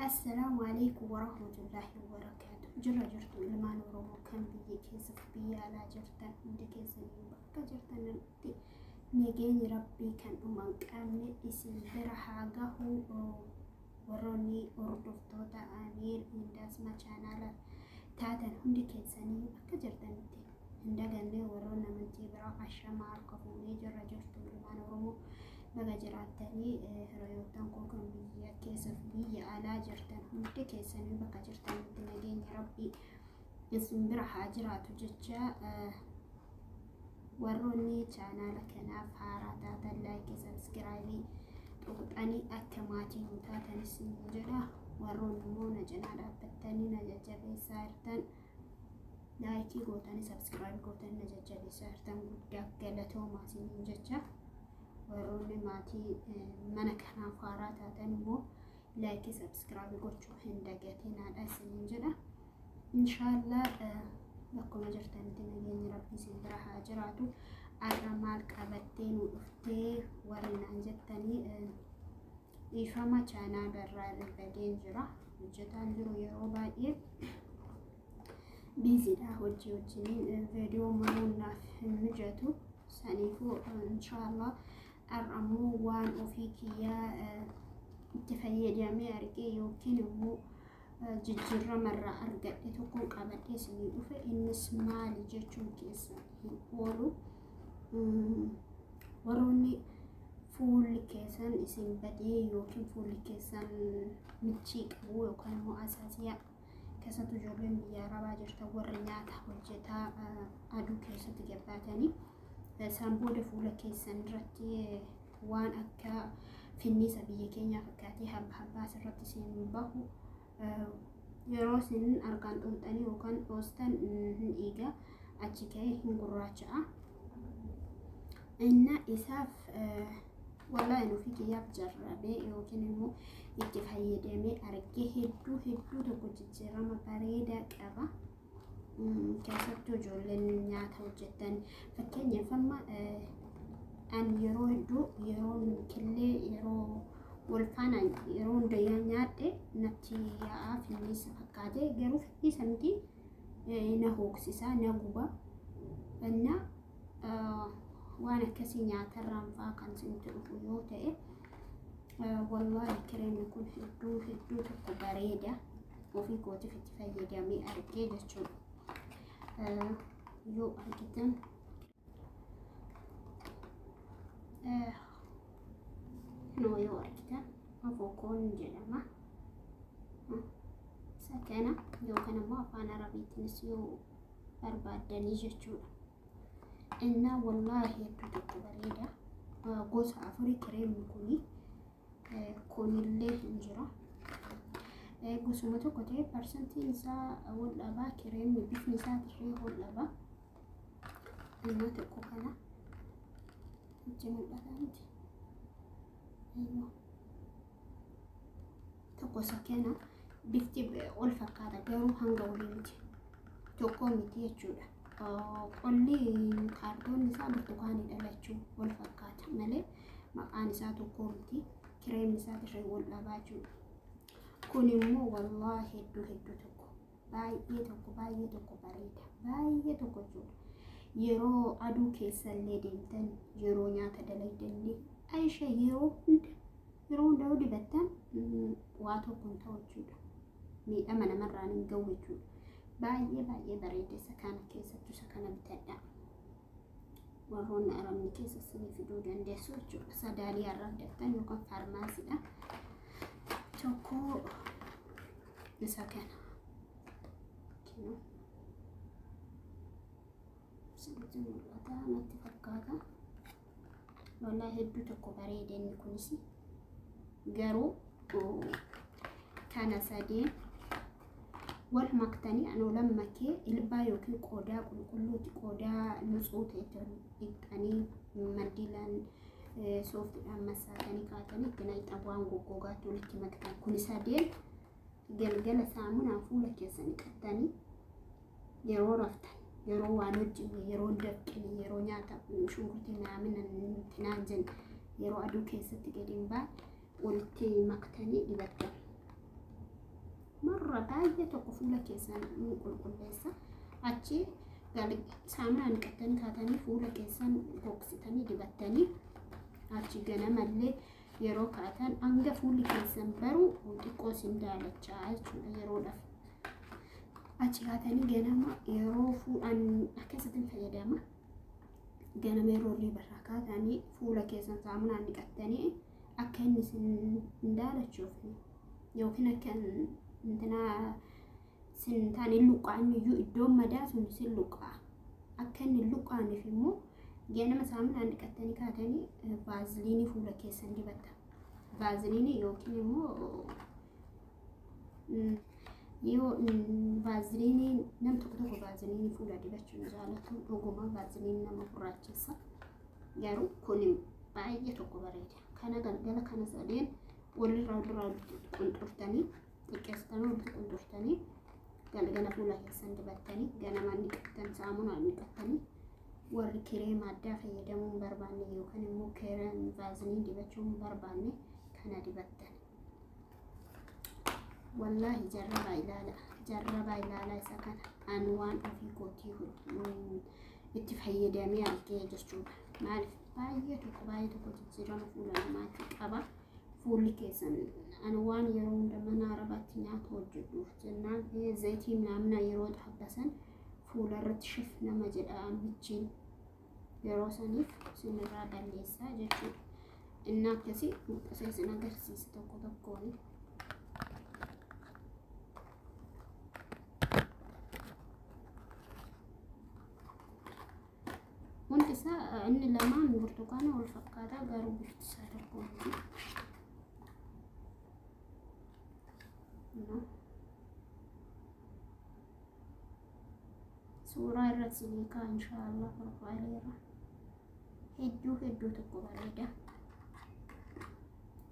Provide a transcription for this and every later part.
Assalaamu alaikum warahmatullaahi wabarakaatu. Jirra jirtu ilmaan Oromoo kan biyya keessaaf biyya alaa jirtan hundi keessanii bakka jirtanitti nageenyi Rabbii kan dhuma hin qabne isin bira haa gahu. Warroonni hordoftoota Amiir Indaasma chaanaala taatan hundi keessanii bakka jirtanitti hin daganne. Warroonni amantii biraa ashamaa harka fuunee jirra jirtu ilmaan Oromoo baga jiraattanii. Hiriyoottan koo kan biyya keessaaf biyya alaa jirtan hundi keessanii bakka jirtanitti nageenya Rabbii isin bira haa jiraatu jecha, warroonni chaanaala kanaaf haaraa taatan like, subscribe tuqxanii akka maatii nu taatanis ni jedha. Warroonni immoo na cinaa dhaabbattanii na jajjabeessaa jirtan, like gootanii subscribe gootanii na jajjabeessaa jirtan, guddaa galatoomaa isiniin jecha. Warroonni maatii mana kanaaf haaraa taatan immoo like, subscribe gochuu hin dagatinaadha isiniin jedha. Inshaallah bakkuma jirtanitti nageenyi Rabbii isin bira haa jiraatu. Har'a maal qabattee nu dhuftee warri naan jettanii, dhiifama, chaanaala irraa irra badeen jira. Hojjetaan jiru, yeroo baay'ee busydha, hojii wajjiniin viidiyoo maruun naaf hin mijatu. Saniifuu inshaallah har'a immoo waan ofii kiyyaa itti fayyadamee argee yookiin immoo jijjiirama irraa argadhe tokkoon qabadhee isinii dhufe. Innis maali jechuun keessa hin oolu. Warroonni fuulli keessan isin badee yookiin fuulli keessan michii qabu yookaan immoo asaasiyaa, keessattuu ijoolleen biyya arabaa jirtan, warri nyaata hojjetaa aduu keessatti gabbaatanii isaan booda fuula keessan irratti waan akka finniisa biyya keenyaa fakkaatee habba habbaa asirratti isin bahu, yeroo isin harkaan xuuxxanii yookaan dhoostan hin dhiiga, achi ka'ee hin gurraacha'a. Inna isaaf wallaahi ofii kiyyaaf jarrabee yookiin immoo itti fayyadamee argee hedduu hedduu tokko jijjiirama bareedaa qaba. Keessattuu ijoolleen nyaata hojjetan, fakkeenyaaf amma ani yeroo hedduu yeroo killee yeroo wal faana yeroo hundayyuu nyaadhe natti yaa'aa finniisa fakkaate, garuu finniisa miti, na hooksisaa, na guba. Inna waan akkasii nyaatarraan fa'aa kan isinitti dhufu yoo ta'e, wallaahi kireemni kun hedduu hedduu tokko bareeda, ofii kootiif itti fayyadamee argee jechuudha. Yoo argitan noo yoo argitan avokoon jedhama. Isa kana yookaan immoo afaan Arabiitiinis yoo barbaaddanii jechuudha. Innaa wallaahi hedduu tokko bareeda. Gosa afurii kireemni kuni, kunillee hin jira. Gosuma tokko ta'e parsantiin isaa wal dhabaa, kireemni bifni isaa illee wal dhabaa. Innaa tokko kana itti mul'ata miti. Tokko isa kana, bifti ol fakkaata garuu hanga walii miti. Tokko miti jechuudha. Qolli kaartoonni isaa burtukaanidha, lachuu wal fakkaata malee maqaan isaa tokko miti. Kireemni isaa dirree wal dhabaa jechuudha. Kun immoo wallaahi hedduu hedduu tokko baay'ee tokko baay'ee tokko bareeda, baay'ee tokko jechuudha. Yeroo aduu keessallee deemtan, yeroo nyaata dalagdanillee, Aisha, yeroo hunda yeroo hunda yoo dibattan waa tokko hin ta'u jechuudha. Miidhama namarraan hin gahu jechuudha. Baay'ee baay'ee bareeda. Isa kana keessattuu isa kana bitadha. Warroonni arabni keessa isinii fiduu dandeessu jechuudha. Sadaaliyaa irraa argattan yookaan faarmaasiidha. Tokko isa kana. Kinoo. Isinitti mul'ata natti fakkaata. Wallaahi hedduu tokko bareeda inni kunis, garuu kana sadeen wal maktanii anoo lammakee ilbaa yookiin qodaa qulqulluuti, qodaa nutsuu ta'e dhiqxanii mandiilaan sooftiidhaan massaatanii kaatanii itti naqxan, waan goggogaatti walitti maktan. Kun sadeen galgala saamunaan fuula keessan dhiqattanii, yeroo raftan, yeroo waan hojjenne, yeroo dafqine, yeroo nyaata shunkurtii naamina tinaan jenne, yeroo aduu keessatti gadi hin baane walitti maktanii dibattan. Marra baay'ee tokko fuula keessan ni qulqulleessa. Achi saamunaan dhiqattanii kaatanii fuula keessan gogsitanii dibattanii achi ganamallee yeroo kaatan hanga fuulli keessan baru xiqqoo isin daalachaa jechuudha yeroodhaaf. Achi kaatanii ganama yeroo fuudhan akkasittiin fayyadama. Ganama yeroo hirriibarraa kaatanii fuula keessan saamunaan dhiqattanii akka inni isin hin daalachuuf yookiin akka intinaa sin taane luqqaan iyyuu iddoon madaa sun sin luqqaa. Akka inni hin luqqaaneef immoo ganama saamunaan dhiqattanii kaatanii vaaziliinii fuula keessan dibatta. Vaaziliinii yookiin immoo yoo vaaziliinii nam tokko tokko vaaziliinii fuula dibachuu hin jaalatu. Dhuguma vaaziliinii nama gurraachessa. Garuu kun baay'ee tokko bareeda. Kana galgala kana sadeen walirraa walirraa walitti qunxurtanii xiqqeessitanii walitti qunxurtanii galgala fuula keessan dibattanii ganama dhiqattan saamunaan dhiqattanii warri kireema addaa fayyadamuu hin barbaanne yookaan immoo kireem vaaziliin dibachuu hin barbaanne kana dibattan. Wallaahi jarrabaa ilaala, jarrabaa ilaala isa kana ani waan ofii kootii itti fayyadamee argee jechuudha. Maaliif baay'ee tokko jijjiirama fuula namaatti qaba. Fuulli keessan ani waan yeroo hunda mana arabaatti nyaata hojjedhuuf jennaan zayitii naamna yeroo xabbasan fuula irratti shif nama jedha michiin yeroo saniif isinirraa balleessaa jechuudha. Inni akkasii buqqisee isin agarsiisa tokko tokkoon. Wanti isaa inni lamaan burtukaana wal fakkaataa garuu bifti isaa tokko miti. Suuraa irratti isinii ka'a inshaallah barbaadeera. Hedduu hedduu tokko bareeda.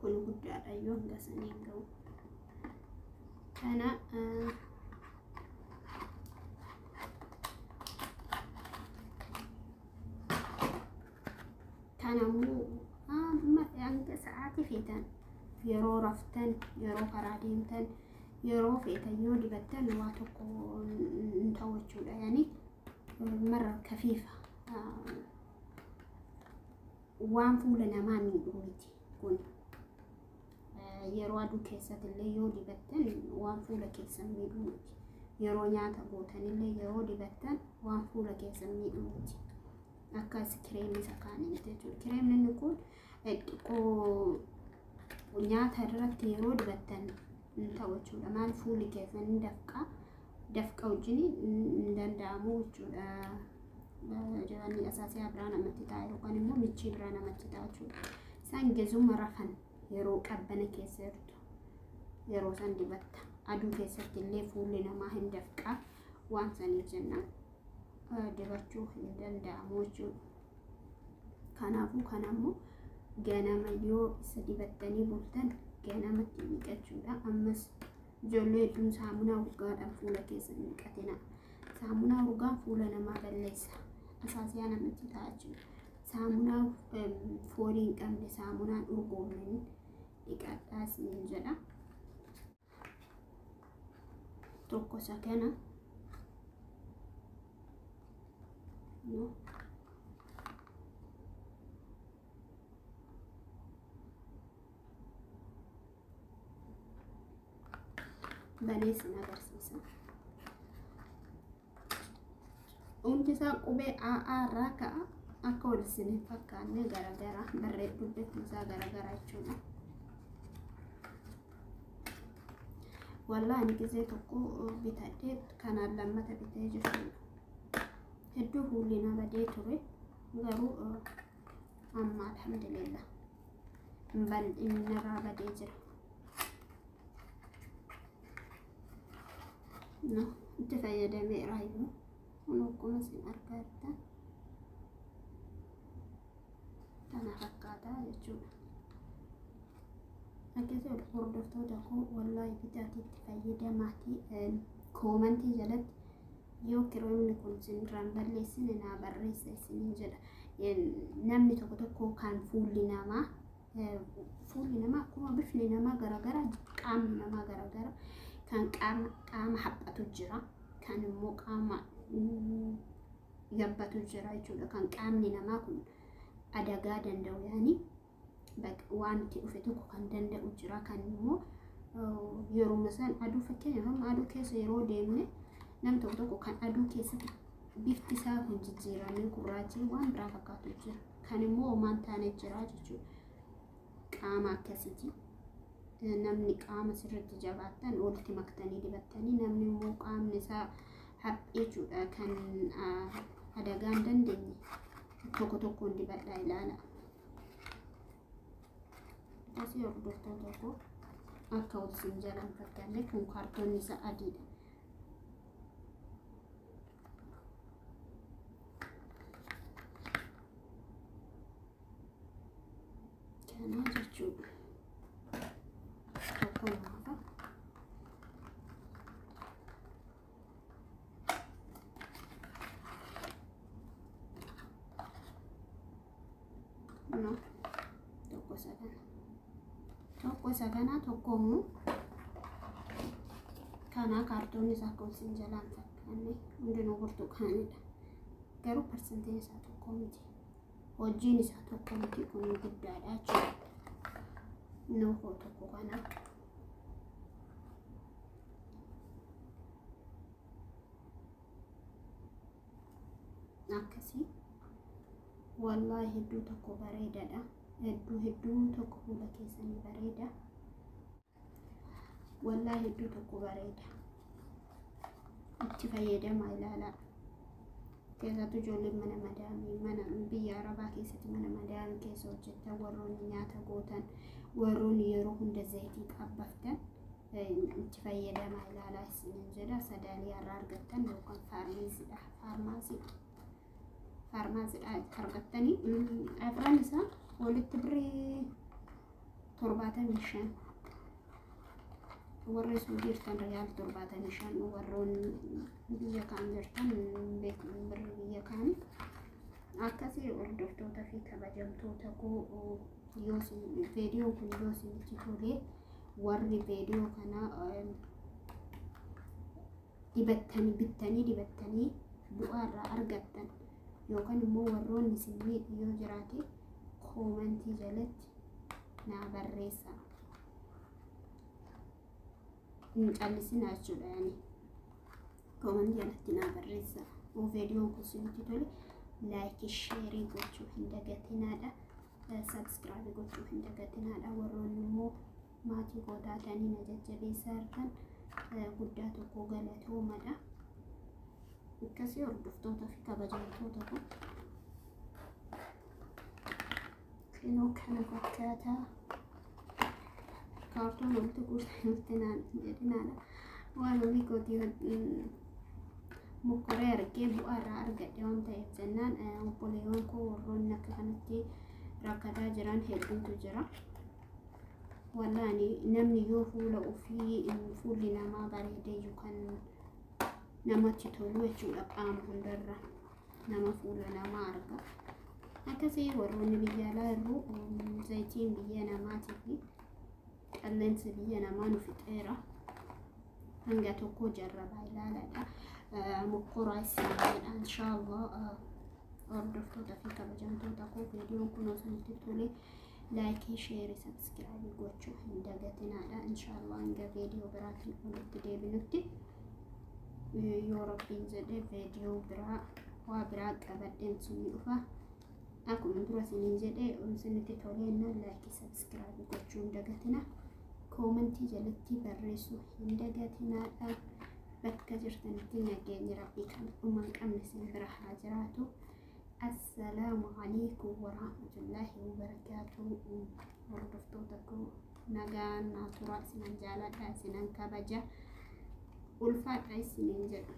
Kun guddaadha yoo hanga sanii hin ga'u. Kana kanammoo amma hanga sa'aatii feetan yeroo raftan yeroo karaa deemtan yeroo feetan yoo dibattan waa tokko hin ta'u jechuudha. Yani marra kafiifa waan fuula namaa miidhu miti kun. Yeroo aduu keessatti illee yoo dibattan waan fuula keessan miidhu miti. Yeroo nyaata gootan illee yeroo dibattan waan fuula keessan miidhu miti. Akkas kireemni isa kaanii miti jechuudha. Kireemni inni kun xiqqoo nyaata irratti yeroo dibattan hin ta'u jechuudha. Maal fuulli keessan hin dafqa. Dafqa wajjin hin danda'amu jechuudha. Jabanni asaasii biraa namatti ta'a yookaan immoo michii biraa namatti ta'a jechuudha. Isaan gezuma rafan yeroo qabbana keessa jirtu yeroo san dibatta. Aduu keessatti illee fuulli namaa hin dafqa. Waan saniif jennaan dibachuu hin danda'amu jechuudha. Kanaafuu kanammoo ganama yoo isa dibattanii bultan ganamatti dhiqachuudha. Ammas ijoollee hedduun saamunaa urgaadhaan fuula keessan dhiqatina. Saamunaa urgaan fuula namaa balleessa. Asaasiyaa namatti ta'a jechuudha. Saamunaa foolii hin qabne saamunaan urgoomne dhiqadhaa isiniin jedha. Tokko isa kana. Banee isin agarsiisa. Hundi isaa qubee AA irraa ka'a. Akka wal isin hin fakkaanne garagara barree dubbifni isaa garagara jechuudha. Wallaahi ani gizee tokko bitadhee kanaan lammata bitee jechuudha. Hedduu fuulli na badee ture garuu amma alhamdulillah bal'inarraa badee jira. No, itti fayyadameera iyyuu kun akkuma isin argaa jirtan kana fakkaataa jechuudha. Akkasii hordoftoota koo wallaahi bitaatii itti fayyadamaatii koomantii jalatti yoo kireemni kun isinirraan balleessine naa barreessa isiniin jedha. Namni tokko tokko kan fuulli namaa akkuma bifni namaa garagara qaamni namaa garagara. Kan qaama haphatu jira, kan immoo qaama gabbatu jira jechuudha. Kan qaamni namaa kun adagaa danda'u yaani waan itti dhufe tokko kan danda'u jira. Kan immoo yeroo san aduu, fakkeenyaaf amma aduu keessa yeroo deemne, nam tokko tokko kan aduu keessatti bifti isaa kun jijjiiramee gurraachi waan biraa fakkaatu jira. Kan immoo homaan taane jira jechuudha. Qaama akkasiiti. Namni qaama sirriitti jabaattan walitti maktanii dibattanii, namni immoo qaamni isaa haphee jechuudha, kan adagaa hin dandeenye, tokko tokkoon dibadhaa ilaala. Akkasii hordoftoota koo, akka wal siin jalaan fakkaanne, kun kaartoonni isaa adiidha. Kana jechuudha. Tokko naafa. No. Tokko isa kana. Tokko isa kana, tokko immoo kana. Kaartoonni isaa akka wal siin jalaan fakkaanne hundinuu burtukaanidha. Garuu parsantiin isaa tokko miti. Hojiin isaa tokko miti, kun guddaadha jechuudha. Nuufoo tokko kana. Akkasii. Wallaahi hedduu tokko bareedaadha. Hedduu hedduu tokko fuula keessanii bareeda. Wallaahi hedduu tokko bareeda. Itti fayyadamaa ilaalaa. Keessattuu ijoolleen mana madaamii, mana biyya arabaa keessatti mana madaamii keessa hojjetan, warroonni nyaata gootan, warroonni yeroo hunda zayitii qabbaftan, itti fayyadamaa ilaalaa isiniin jedha. Sadaaliyaa irraa argattan yookaan faarmaasiidha. Faarmaasiidha argattanii afran isaa walitti birrii 75. Warri Suudii jirtan riyaal 75, warroonni biyya kaan jirtan birrii biyya kaanii. Akkasii hordoftoota fi kabajamtoota koo, yoo viidiyoon kun yoo isinitti tolee, warri viidiyoo kana dibattanii, bittanii dibattanii bu'aa irraa argattan yookaan immoo warroonni isin miidhu yoo jiraate, koomantii jalatti naa barreessaa. Hin callisinaa jechuudha yaani. Koomantii jalatti naa barreessaa. Yoo viidiyoon kun isinitti tole, like, share gochuu hin dagatinaadha. Subscribe gochuu hin dagatinaadha. Warroonni immoo maatii koo taatanii na jajjabeessaa jirtan guddaa tokko galatoomadha. Akkasii hordoftoota fi kabajamtoota kun kinoo kana fakkaataa. Kaartoon walitti guurtanii naan jedhinaadha. Waan olii kootii mokkoree argee bu'aa irraa argadhe waan ta'eef jennaan, obboleewwan koo warroonni akka kanatti rakkataa jiran hedduutu jira. Wallaani namni yoo fuula ofii, fuulli namaa bareedee kan namatti tolu jechuudha, qaama hundarra nama fuula namaa arga. Akkasii warroonni biyya alaa jirru, zayitiin biyya namaatii fi qilleensi biyya namaa nu fixeera. Hanga tokko jarrabaa ilaaladha. Mokkoraa isin jedha inshaallah. Hordoftoota fi kabajamtoota koo, viidiyoon kun osoo isinitti tole, like, share, subscribe gochuu hin dagatinaadha. Inshaallah hanga viidiyoo biraatiin walitti deebinutti, yoo Rabbiin jedhe, viidiyoo biraa waa biraa qabadheen isinii dhufa. Akkuma dura isiniin jedhe, isinitti toleennaan like, subscribe gochuu hin dagatina. Koomentii jalatti barreessuu hin dagatinaadha. Bakka jirtanitti nageenyi Rabbii kan dhuma hin qabne isin bira haa jiraatu. Assalaamu alaikum warahmatullaahi wabarakaatuh. Hordoftoota koo, nagaan naa turaa, isinan jaaladha, isinan kabaja, ulfaadha isiniin jedha.